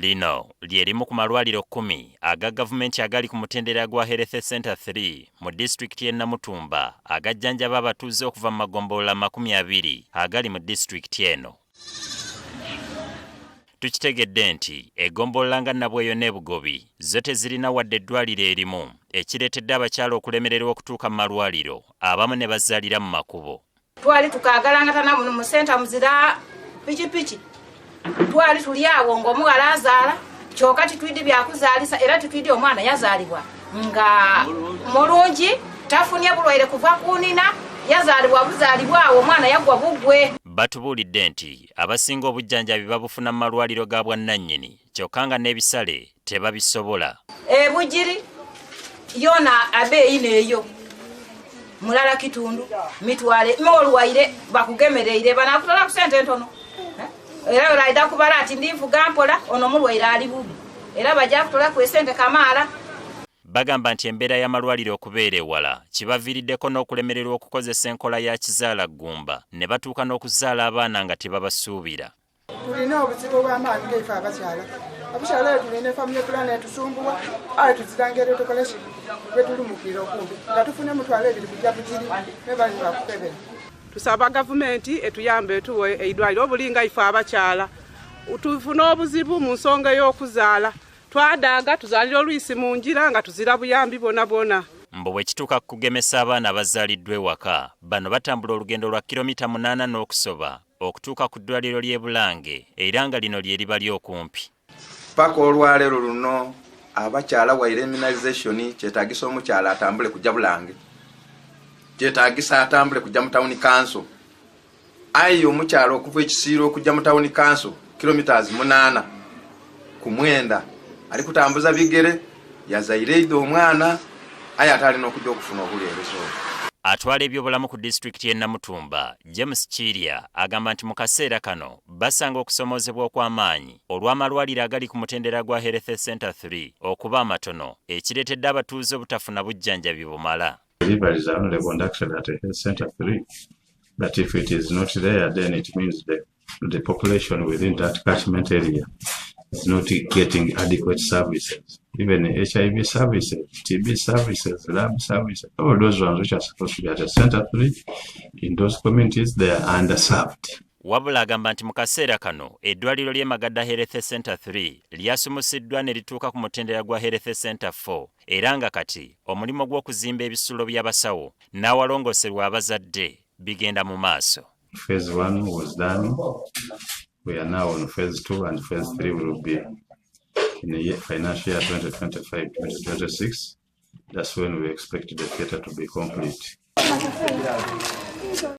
Lino lye limu ku malwaliro 10 aga gavumenti agali ku mutendera gwa Health Center 3 mu disitulikiti y'e Namutumba agajjanjaba abatuuze okuva mu magombolola 20 agali mu disitulikiti eno. Tukitegedde nti eggombolola nga Nabweyo ne Bugobi zo tezirina wadde eddwaliro erimu, ekireetedde abakyala okulemererwa okutuuka mu malwaliro, abamu ne bazaalira mu makubo. Twali tukaagalanga tana muno mu senta muzira pikipiki, twali tuli awo ng'omuwala azaala, kyokka titwidi byakuzaalisa era titwidi omwana yazaalibwa nga mulungi, tafunye bulwaire kuva kunina, yazaalibwa buzaalibwa awo omwana yaggwa buggwe. Batubuulidde nti abasinga obujjanjabi babufuna mu malwaliro ga bwannannyini, kyokka nga n'ebisale tebabisobola. Ebugiri yona abeeyi neeyo mulala kitundu mitwale molwaire bakugemereire banakutola ku sente entono, era olaida kubala ati ndinvuga mpola ono mulwaire ali bubi era bajja kutola ku esente kamaala. Bagamba nti embeera y'amalwaliro okubeera ewala kibaviiriddeko n'okulemererwa okukozesa enkola ya kizaala ggumba ne batuuka n'okuzaala abaana nga tebabasuubira. Tulina obuzibu obw'amaanyi ngaife abakyala. Abakyala eyo tulina family plan etusumbuwa, aye tuzirangere tukoleki bwetulumukira okumbi nga tufune 20,000 kujja Bugiri ne bali bakukebera. Tusaba gavumenti etuyambe etuwe eidwaliro obulinga ife abakyala tufune obuzibu mu nsonga ey'okuzaala, twadaaga tuzaalira oluyisi mu ngira nga tuzira buyambi bwona bwona. Mbu bwe kituuka ku kugemesa abaana abazaaliddwa ewaka, bano batambula olugendo lwa kilomita 8 n'okusoba okutuuka ku ddwaliro ly'e Bulange, era nga lino lye liba ly'okumpi. Paka olwaleero luno abakyala waire immunization kyetaagisa omukyala atambule kujja Bulange, kyetaagisa atambule kujja mu town council. Aye omukyala okuva ekisiiro okujja mu town council kilometers 8 ku 9 ali kutambuza bigere, yazaire idde omwana aye ate alina okujja okufuna obuweereza obwo. Atwala ebyobulamu ku disitulikiti y'e Namutumba, James Kiirya, agamba nti mu kaseera kano basanga okusomoozebwa okw'amaanyi olw'amalwaliro agali ku mutendera gwa Health Center 3 okuba amatono, ekireetedde abatuuze obutafuna bujjanjabi bumala. Deliveries are only conducted at a Health Center 3, but if it is not there, then it means the population within that catchment area is not getting adequate services. Even HIV services, TB services, lab services, all those ones which are supposed to be at a center 3, in those communities they are underserved. Wabula agamba nti mu kaseera kano eddwaliro ly'e Magadda Health Center 3 lyasumusiddwa ne lituuka ku mutendera gwa Health Center 4, era nga kati omulimu gw'okuzimba ebisulo by'abasawo n'awalongoserwa abazadde bigenda mu maaso. Phase 1 was done. We are now on phase 2, and phase 3 will be in the financial year 2025-2026. That's when we expect the theater to be complete.